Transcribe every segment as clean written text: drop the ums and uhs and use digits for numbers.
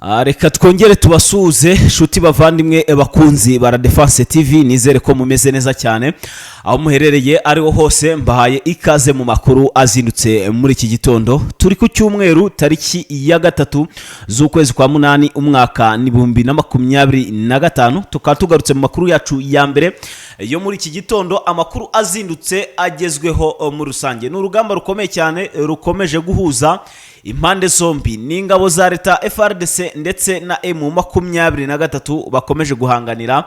Reka twongere tubasuhuze, nshuti bavandimwe, bakunzi ba La Defense TV. Nizere ko mumeze neza cyane aho muherereye ariho hose. Mbahaye ikaze mu makuru azindutse muri iki gitondo. Turi ku cyumweru, tariki ya 3 z'ukwezi kwa 8, umwaka ni 2025. Tukaba tugarutse mu makuru yacu ya mbere yo muri iki gitondo, amakuru azindutse agezweho muri rusange. Ni urugamba rukomeye cyane rukomeje guhuza impande zombi, ni ingabo za leta FARDC ndetse na M23 bakomeje guhanganira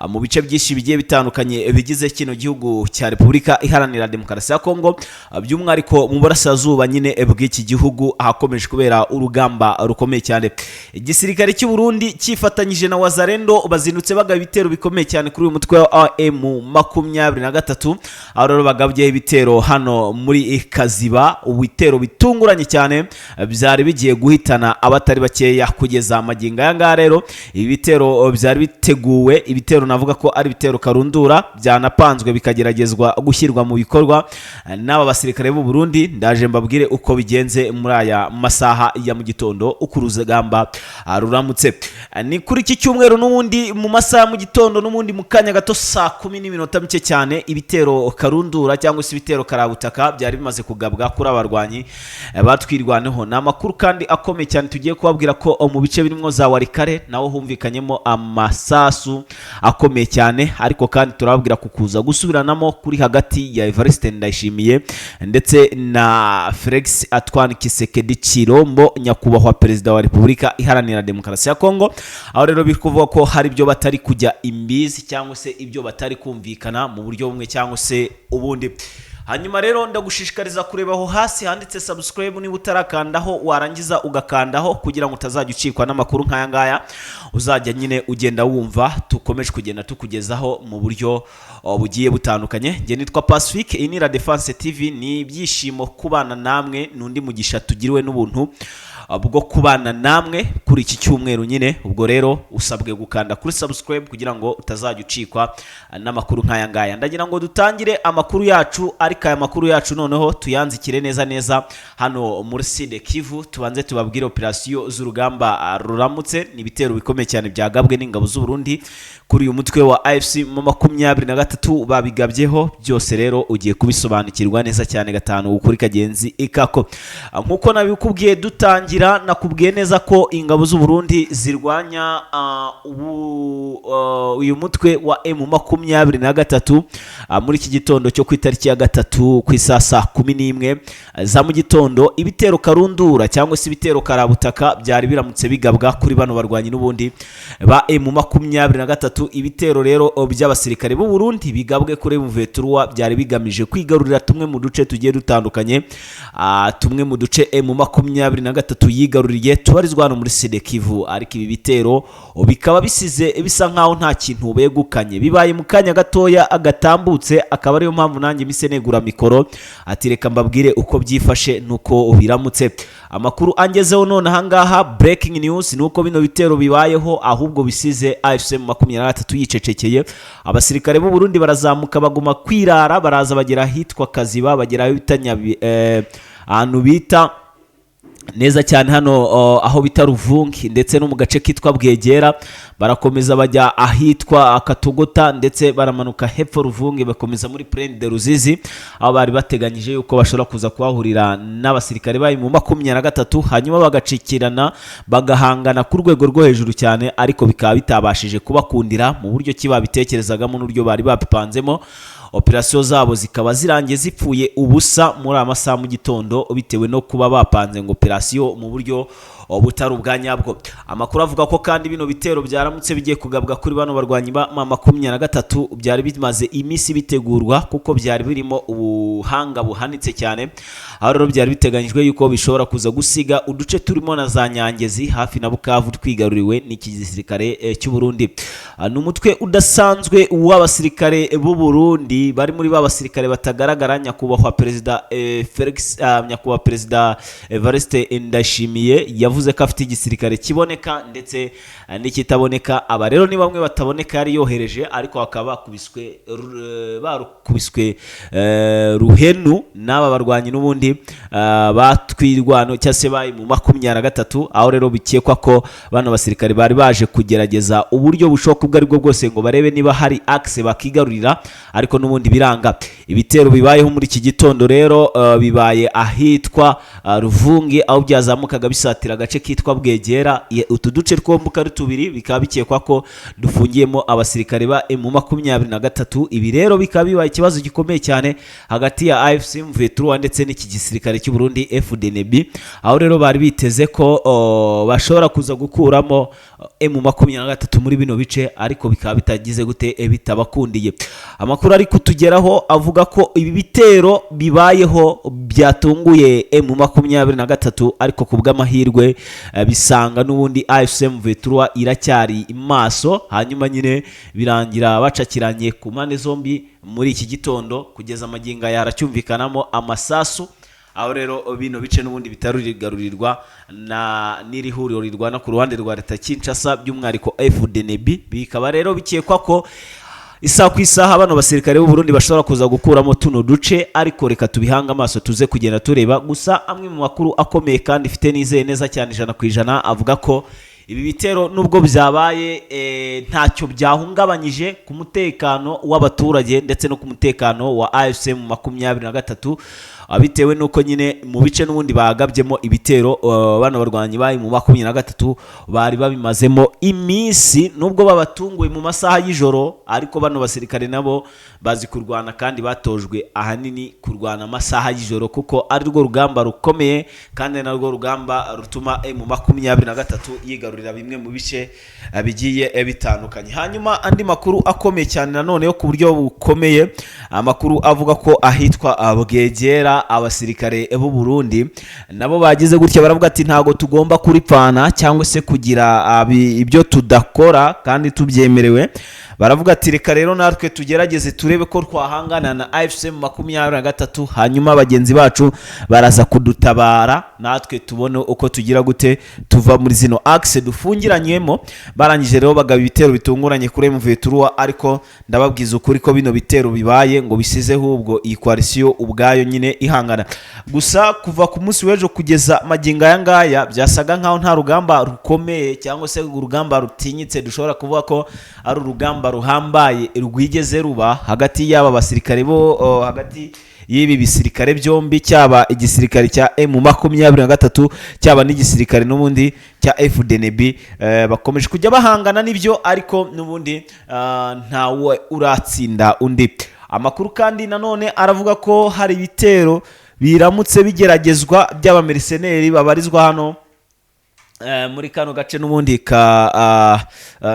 mu bice byinshi bigiye bitandukanye bigize kino gihugu cya Repubulika Iharanira Demokarasi ya Kongo, by'umwihariko mu burasirazuba nyine bw'iki gihugu, ahakomeje kubera urugamba rukomeye cyane. Igisirikare cy'u Burundi cyifatanyije na Wazalendo bazindutse bagaba ibitero bikomeye cyane kuri uyu mutwe wa M23, aho rero bagabye ibitero hano muri Kaziba, ibitero bitunguranye cyane byari bigiye guhitana abatari bakeya kugeza amagingo aya ngaya. Rero ibi bitero byari biteguwe, ibitero navuga ko ari ibitero karundura, byanapanzwe bikageragezwa gushyirwa mu bikorwa n'aba basirikare b'u Burundi. Ndaje mbabwire uko bigenze muri aya masaha ya mu gitondo, uko urugamba ruramutse. Ni kuri iki cyumweru n'ubundi, mu masaha ya mu gitondo n'ubundi, mu kanya gato, saa 10 n'iminota mike cyane, ibitero karundura cyangwa se ibitero karabutaka byari bimaze kugabwa kuri abarwanyi batwirwaneho. Ni amakuru kandi akomeye cyane tugiye kubabwira ko mu bice birimo za Walikale naho humvikanyemo amasasu akomeye cyane. Ariko kandi turababwira ku kuza gusubiranamo kuri hagati ya Evariste Ndayishimiye ndetse na Felix Antoine Tshisekedi Tshilombo, nyakubahwa Perezida wa Repubulika Iharanira Demokarasi ya Kongo, aho rero biri kuvuga ko hari ibyo batari kujya imbizi cyangwa se ibyo batari kumvikana mu buryo bumwe cyangwa se ubundi. Hanyuma rero ndagushishikariza kureba aho hasi handitse subscribe niba utarakandaho, warangiza ugakandaho kugira ngo utazajya ucikwa n'amakuru nk'aya ngaya uzajya nyine ugenda wumva tukomeje kugenda tukugezaho mu buryo bugiye butandukanye. Njye nitwa Pacifique, iyi ni La Defense TV. Ni ibyishimo kubana namwe, n'undi mugisha tugiriwe n'ubuntu bwo kubana namwe kuri iki cyumweru nyine. Ubwo rero usabwe gukanda kuri subscribe kugira ngo utazajya ucikwa n'amakuru nk'aya ngaya. Ndagira ngo dutangire amakuru yacu, ariko aya makuru yacu noneho tuyanzikire neza neza hano muri Sud Kivu. Tubanze tubabwire operasiyo z'urugamba ruramutse. Ni ibitero bikomeye cyane byagabwe n'ingabo z'u Burundi kuri uyu mutwe wa AFC mu 23, babigabyeho byose. Rero ugiye kubisobanukirwa neza cyane gatanu kuri kagenzi ikako. Nk'uko nabikubwiye dutangira, nakubwiye neza ko ingabo z'u Burundi zirwanya uyu mutwe wa M23 muri iki gitondo cyo ku itariki ya 3 ku isaha saa 11 za mu gitondo, ibitero karundura cyangwa se ibitero karabutaka byari biramutse bigabwa kuri bano barwanyi n'ubundi ba M23. Ibitero rero by'abasirikare b'u Burundi bigabwe kuri M23 byari bigamije kwigarurira tumwe mu duce tugiye dutandukanye, tumwe mu duce M23 yigaruriye tubarizwa hano muri Sud Kivu. Ariko ibi bitero bikaba bisize bisa nkaho nta kintu begukanye, bibaye mu kanya gatoya agatambutse, akaba ariyo mpamvu nanjye mise negura mikoro ati reka mbabwire uko byifashe nuko biramutse. Amakuru angezeho none ahangaha, breaking news, ni uko bino bitero bibayeho ahubwo bisize AFC 23 yicecekeye. Abasirikare b'u Burundi barazamuka, baguma kwirara, baraza bagera ahitwa Kaziba, bagera aho bita ahantu bita neza cyane hano aho bita Ruvungi, ndetse no mu gace kitwa Bwegera. Barakomeza bajya ahitwa Katogota, ndetse baramanuka hepfo Ruvungi, bakomeza muri Plaine de Ruzizi, aho bari bateganyije yuko bashobora kuza kuhahurira n'abasirikare bari mu 23, hanyuma bagacikirana, bagahangana ku rwego rwo hejuru cyane. Ariko bikaba bitabashije kubakundira mu buryo ki babitekerezagamo n'uburyo bari babipanzemo. Operasiyo zabo zikaba zirangiye zipfuye ubusa muri aya masaha mu gitondo, bitewe no kuba bapanze ngo operasiyo mu buryo butari ubwa nyabwo. Amakuru avuga ko kandi bino bitero byaramutse bigiye kugabwa kuri bano barwanyi ba 23 byari bimaze iminsi bitegurwa, kuko byari birimo ubuhanga buhanitse cyane, aho rero byari biteganyijwe yuko bishobora kuza gusiga uduce turimo na za Nyangezi hafi na Bukavu twigaruriwe n'iki gisirikare cy'u Burundi. Ni umutwe udasanzwe w'abasirikare b'u Burundi bari muri ba basirikare batagaragara. Nyakubahwa Perezida Felix, nyakubahwa Perezida Evariste Ndayishimiye yavuze Yavuze ko afite igisirikare kiboneka ndetse n'ikitaboneka. Aba rero ni bamwe bataboneka yari yohereje, ariko bakaba bakubiswe barukubiswe ruhenu n'aba barwanyi n'ubundi batwirwano cyangwa se bari mu 23, aho rero bikekwa ko bano basirikare bari baje kugerageza uburyo bushoboka ubwo aribwo bwose ngo barebe niba hari axe bakigarurira, ariko n'ubundi biranga. Ibitero bibayeho muri iki gitondo rero bibaye ahitwa Ruvungi, aho byazamukaga bisatira agace kitwa Bwegera. Utu duce twombi uko ari tubiri bikaba bikekwa ko dufungiyemo abasirikare ba M23. Ibi rero bikaba bibaye ikibazo gikomeye cyane hagati ya AFC M23 ndetse n'iki gisirikare cy'u Burundi FDNB, aho rero bari biteze ko bashobora kuza gukuramo M23 muri bino bice, ariko bikaba bitagize gute, bitabakundiye. Amakuru ari kutugeraho avuga ko ibi bitero bibayeho byatunguye M23, ariko ku bw'amahirwe bisanga n'ubundi AFC M23 iracyari maso, hanyuma nyine birangira bacakiranye ku mpande zombi muri iki gitondo. Kugeza amagingo aya haracyumvikanamo amasasu, aho rero bino bice n'ubundi bitarigarurirwa na n'iri huriro rirwana ku ruhande rwa leta Kinshasa, by'umwihariko FDNB. Bikaba rero bikekwa ko isaha ku isaha bano basirikare b'u Burundi bashobora kuza gukuramo tuno duce, ariko reka tubihange amaso tuze kugenda tureba. Gusa amwe mu makuru akomeye kandi ifite nizeye neza cyane 100% avuga ko ibi bitero nubwo byabaye ntacyo byahungabanyije ku mutekano w'abaturage ndetse no ku mutekano wa AFC 23, bitewe n'uko nyine mu bice n'ubundi bagabyemo ibitero bano barwanyi bari mu 23 bari babimazemo iminsi, nubwo babatunguye mu masaha y'ijoro. Ariko bano basirikare nabo bazi kurwana kandi batojwe ahanini kurwana amasaha y'ijoro, kuko ari rwo rugamba rukomeye kandi ari narwo rugamba rutuma M23 yigarurira bimwe mu bice bigiye bitandukanye. Hanyuma andi makuru akomeye cyane nanone yo ku buryo bukomeye, amakuru avuga ko ahitwa Bwegera abasirikare b'u Burundi nabo bagize gutya baravuga ati: "Ntabwo tugomba kuripfana cyangwa se kugira ibyo tudakora kandi tubyemerewe." Baravuga ati: "Reka rero natwe tugerageze turebe ko twahangana na AFC 23, hanyuma bagenzi bacu baraza kudutabara, natwe tubone uko tugira gute tuva muri zino axe dufungiranyemo." Barangije rero bagaba ibitero bitunguranye kuri M23, ariko ndababwiza ukuri ko bino bitero bibaye ngo bisizeho ubwo iyi coalition ubwayo nyine ihangana. Gusa kuva ku munsi w'ejo kugeza magingo aya ngaya byasaga nkaho nta rugamba rukomeye cyangwa se urugamba rutinyitse dushobora kuvuga ko ari urugamba ruhambaye rwigeze ruba hagati y'aba basirikare bo hagati y'ibi bisirikare byombi, cyaba igisirikare cya M23 cyaba n'igisirikare n'ubundi cya FDNB. Bakomeje kujya bahangana n'ibyo, ariko n'ubundi ntawe uratsinda undi. Amakuru kandi nanone aravuga ko hari ibitero biramutse bigeragezwa by'abamercenary babarizwa hano muri kano gace n'ubundi ka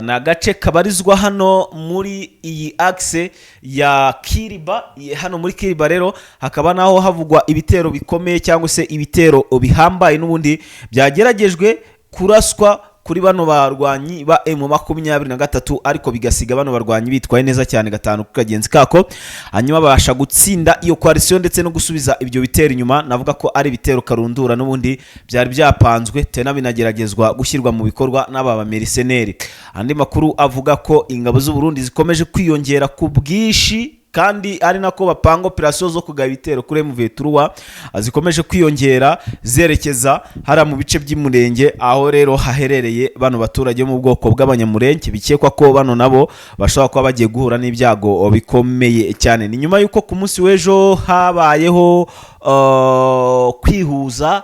ni agace kabarizwa hano muri iyi axe ya Kiriba. Hano muri Kiriba rero hakaba naho havugwa ibitero bikomeye cyangwa se ibitero bihambaye n'ubundi byageragejwe kuraswa kuri bano barwanyi ba M23, ariko bigasiga bano barwanyi bitwaye neza cyane gatanu ku kagenzi kako, hanyuma babasha gutsinda iyo coalition ndetse no gusubiza ibyo bitero inyuma. Navuga ko ari ibitero karundura n'ubundi byari byapanzwe tena binageragezwa gushyirwa mu bikorwa n'aba bamercenary. Andi makuru avuga ko ingabo z'u Burundi zikomeje kwiyongera ku bwinshi kandi ari nako bapanga operasiyo zo kugaba ibitero kuri M23, zikomeje kwiyongera zerekeza hariya mu bice by'Umurenge, aho rero haherereye bano baturage bo mu bwoko bw'Abanyamurenge. Bikekwa ko bano nabo bashobora kuba bagiye guhura n'ibyago bikomeye cyane. Ni nyuma y'uko ku munsi w'ejo habayeho kwihuza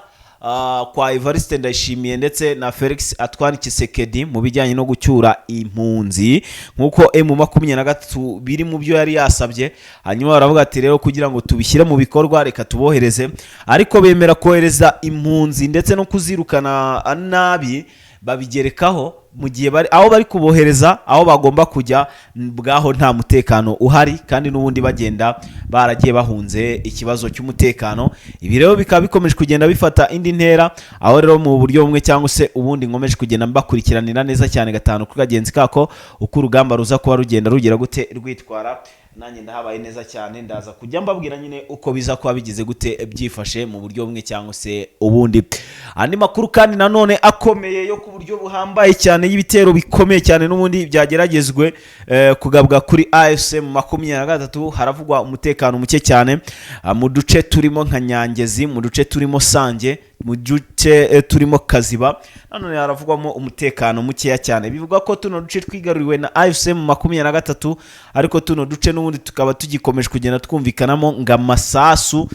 kwa Evariste Ndayishimiye ndetse na Felix Antoine Tshisekedi mu bijyanye no gucyura impunzi, nk'uko M23 biri mu byo yari yasabye. Hanyuma baravuga ati: "Rero kugira ngo tubishyire mu bikorwa, reka tubohereze." Ariko bemera kohereza impunzi ndetse no kuzirukana nabi babigerekaho mu gihe bari aho bari kubohereza, aho bagomba kujya bwaho nta mutekano uhari, kandi n'ubundi bagenda baragiye bahunze ikibazo cy'umutekano. Ibi rero bikaba bikomeje kugenda bifata indi ntera, aho rero mu buryo bumwe cyangwa se ubundi nkomeje kugenda mbakurikiranira neza cyane gatanu kuri kagenzi kako uko urugamba ruza kuba rugenda rugira gute rwitwara. Nanjye ndahabaye neza cyane. Ndaza kujya mbabwira nyine uko biza kuba bigize gute, byifashe mu buryo bumwe cyangwa se ubundi. Andi makuru kandi nanone akomeye yo ku buryo buhambaye cyane y'ibitero bikomeye cyane n'ubundi byageragezwe kugabwa kuri AFC 23, haravugwa umutekano muke cyane mu duce turimo nka Nyangezi, mu duce turimo Sange, mu duce turimo Kaziba. Nanone haravugwamo umutekano mukeya cyane. Bivugwa ko tuno duce twigaruriwe na AFC 23, ariko tuno duce n'ubundi tukaba tugikomeje kugenda twumvikanamo ngo amasasu.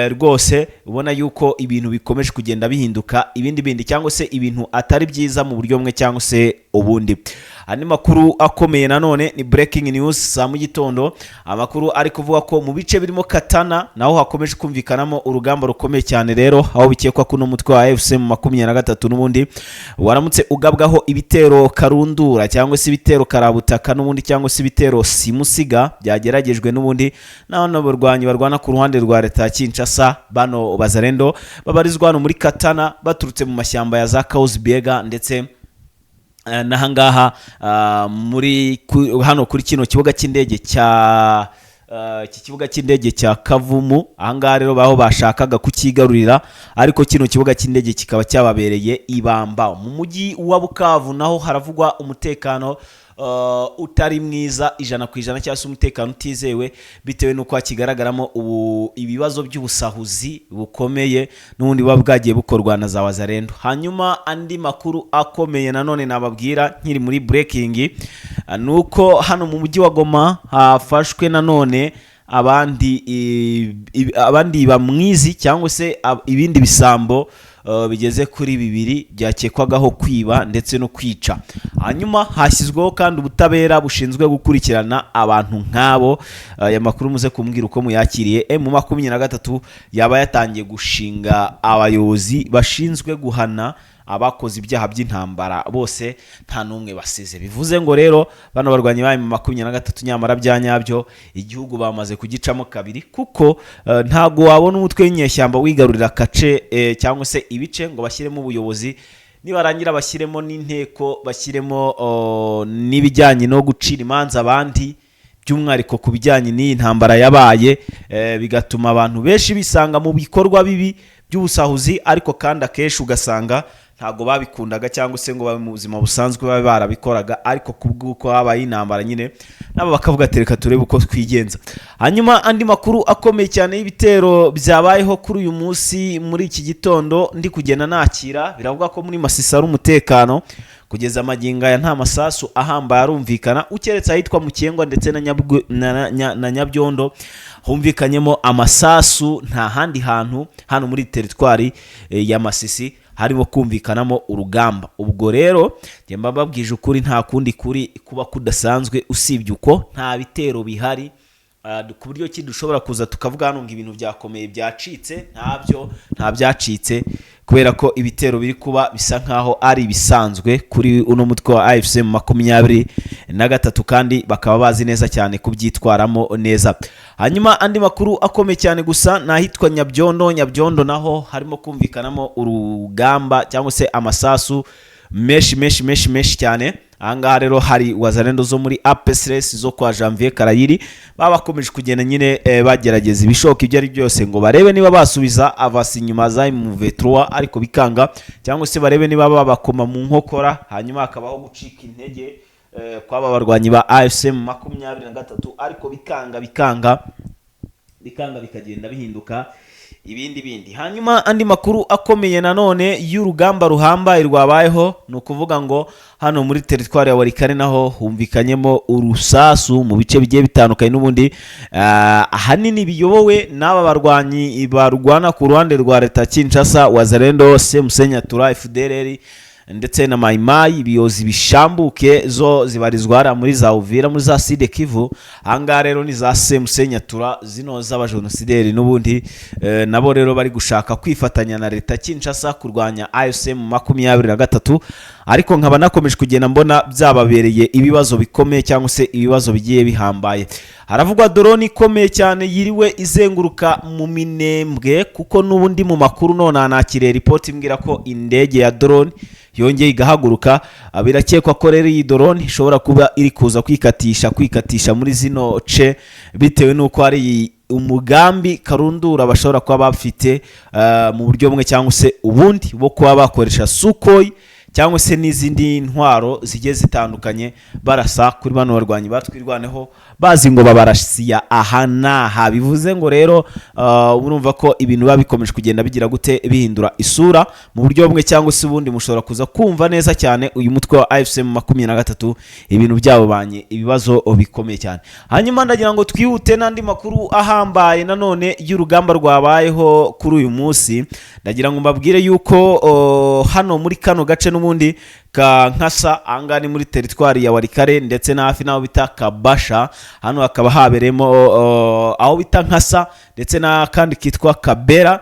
Rwose ubona yuko ibintu bikomeje kugenda bihinduka ibindi bindi, cyangwa se ibintu atari byiza mu buryo bumwe cyangwa se ubundi. Andi makuru akomeye nanone ni breaking news saa mu gitondo, amakuru ari kuvuga ko mu bice birimo Katana naho hakomeje kumvikanamo urugamba rukomeye cyane rero, aho bikekwa ko uno mutwe wa AFC 23 n'ubundi waramutse ugabwaho ibitero karundura, cyangwa se ibitero karabutaka n'ubundi, cyangwa se ibitero simusiga byageragejwe n'ubundi n'abano barwanyi barwana ku ruhande rwa leta ya Kinshasa. Bano bazarendo babarizwa hano muri Katana baturutse mu mashyamba ya za Kahuzi-Biega, ndetse n'ahangaha muri hano kuri kino kibuga cy'indege cya iki kibuga cy'indege cya Kavumu. Ahangaha rero baho bashakaga kukigarurira, ariko kino kibuga cy'indege kikaba cyababereye ibamba. Mu mujyi wa Bukavu naho haravugwa umutekano utari mwiza 100%, cyangwa se umutekano utizewe, bitewe n'uko hakigaragaramo ubu ibibazo by'ubusahuzi bukomeye n'ubundi buba bwagiye bukorwa na za wazarendo. Hanyuma andi makuru akomeye nanone nababwira nkiri muri breaking ni uko hano mu mujyi wa Goma hafashwe nanone abandi bamwizi, cyangwa se ibindi bisambo bigeze kuri bibiri byakekwagaho kwiba ndetse no kwica. Hanyuma hashyizweho kandi ubutabera bushinzwe gukurikirana abantu nk'abo. Aya makuru muze kumbwira uko muyakiriye. M23 yaba yatangiye gushinga abayobozi bashinzwe guhana abakoze ibyaha by'intambara bose, nta n'umwe basize. Bivuze ngo rero bano barwanyi ba 23 nyamara bya nyabyo igihugu bamaze kugicamo kabiri, kuko ntabwo wabona umutwe w'inyeshyamba wigarurira agace cyangwa se ibice ngo bashyiremo ubuyobozi, nibarangira bashyiremo n'inteko, bashyiremo n'ibijyanye no gucira imanza abandi, by'umwihariko ku bijyanye n'iyi ntambara yabaye, bigatuma abantu benshi bisanga mu bikorwa bibi by'ubusahuzi. Ariko kandi akenshi ugasanga ntabwo babikundaga, cyangwa se ngo babe mu buzima busanzwe babe barabikoraga, ariko kubw'uko habaye intambara nyine nabo bakavuga ati: "Reka turebe uko twigenza." Hanyuma andi makuru akomeye cyane y'ibitero byabayeho kuri uyu munsi muri iki gitondo ndi kugenda nakira, biravuga ko muri Masisi ari umutekano kugeza amagingo aya, nta masasu ahambaye arumvikana, ukeretse ahitwa Mukengwa ndetse na Nyabyondo humvikanyemo amasasu. Nta handi hantu hano muri teritwari ya Masisi harimo kumvikanamo urugamba. Ubwo rero njye mba mbabwije ukuri, nta kundi kuri kuba kudasanzwe usibye uko nta bitero bihari ku buryo ki dushobora kuza tukavuga hano ngo ibintu byakomeye, byacitse. Ntabyo, nta byacitse, kubera ko ibitero biri kuba bisa nkaho ari ibisanzwe kuri uno mutwe wa AFC 23, kandi bakaba bazi neza cyane kubyitwaramo neza. Hanyuma andi makuru akomeye cyane gusa ni ahitwa Nyabyondo. Nyabyondo naho harimo kumvikanamo urugamba cyangwa se amasasu menshi menshi menshi menshi cyane. Ahangaha rero hari wazarendo zo muri APSRS zo kwa Janvier Karayiri, baba bakomeje kugenda nyine bagerageza ibishoboka ibyo ari byose ngo barebe niba basubiza avasi inyuma za M23, ariko bikanga, cyangwa se barebe niba babakoma mu nkokora, hanyuma hakabaho gucika intege kw'aba barwanyi ba AFC 23, ariko bikanga, bikanga, bikanga, bikagenda bihinduka ibindi bindi. Hanyuma andi makuru akomeye nanone y'urugamba ruhambaye rwabayeho ni ukuvuga ngo hano muri teritwari ya Walikale naho humvikanyemo urusasu mu bice bigiye bitandukanye n'ubundi, ahanini biyobowe n'aba barwanyi barwana ku ruhande rwa leta ya Kinshasa, Wazalendo, Semusenyatura, FDLR ndetse na Mayimayi ibiyozi bishambuke, zo zibarizwa hariya muri za Uvira, muri za Sud Kivu. Ahangaha rero ni za Semusenyatura zino z'abajenosideri n'ubundi, nabo rero bari gushaka kwifatanya na leta Kinshasa kurwanya AFC 23. Ariko nkaba nakomeje kugenda mbona byababereye ibibazo bikomeye cyangwa se ibibazo bigiye bihambaye. Haravugwa drone ikomeye cyane yiriwe izenguruka mu Minembwe, kuko n'ubundi mu makuru none nakiriye ripoti imbwira ko indege ya drone yongeye igahaguruka. Birakekwa ko rero iyi drone ishobora kuba iri kuza kwikatisha muri zino ce, bitewe n'uko hari umugambi karundura bashobora kuba bafite mu buryo bumwe cyangwa se ubundi bo kuba bakoresha Sukhoi cyangwa se n'izindi ntwaro zigiye zitandukanye, barasa kuri bano barwanyi batwirwaneho, bazi ngo babarasiya aha n'aha. Bivuze ngo rero urumva ko ibintu biba bikomeje kugenda bigira gute, bihindura isura mu buryo bumwe cyangwa se ubundi. Mushobora kuza kumva neza cyane uyu mutwe wa AFC 23 ibintu byabo banye ibibazo bikomeye cyane. Hanyuma ndagira ngo twihute n'andi makuru ahambaye nanone y'urugamba rwabayeho kuri uyu munsi. Ndagira ngo mbabwire yuko hano muri kano gace n'ubundi ka Nkasa, ahangaha ni muri teritwari ya Walikale ndetse na hafi n'aho bita Kabasha. Hano hakaba habereyemo aho bita Nkasa ndetse n'akandi kitwa Kabera.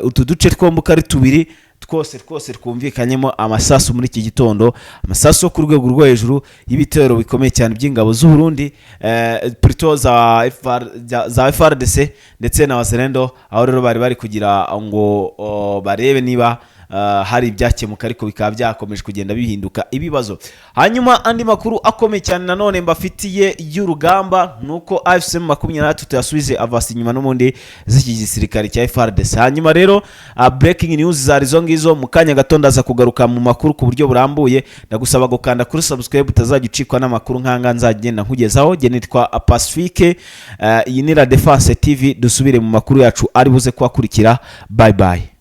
Utu duce twombi uko ari tubiri twose twose twumvikanyemo amasasu muri iki gitondo, amasasu yo ku rwego rwo hejuru y'ibitero bikomeye cyane by'ingabo z'u Burundi, plutôt za FARDC ndetse na Wazalendo, aho rero bari bari kugira ngo barebe niba hari ibyakemuka, ariko bikaba byakomeje kugenda bihinduka ibibazo. Hanyuma andi makuru akomeye cyane nanone mbafitiye y'urugamba ni uko AFC 23 yasubize avasi inyuma n'ubundi z'iki gisirikare cya FARDC. Hanyuma rero breaking news zari izo ngizo. Mu kanya gato ndaza kugaruka mu makuru ku buryo burambuye. Ndagusaba gukanda kuri subscribe utazajya ucikwa n'amakuru nkanga nzagenda nkugezaho. Jye nitwa Pacifique, iyi ni La Defense TV. Dusubire mu makuru yacu ari buze kuhakurikira. Bye bye.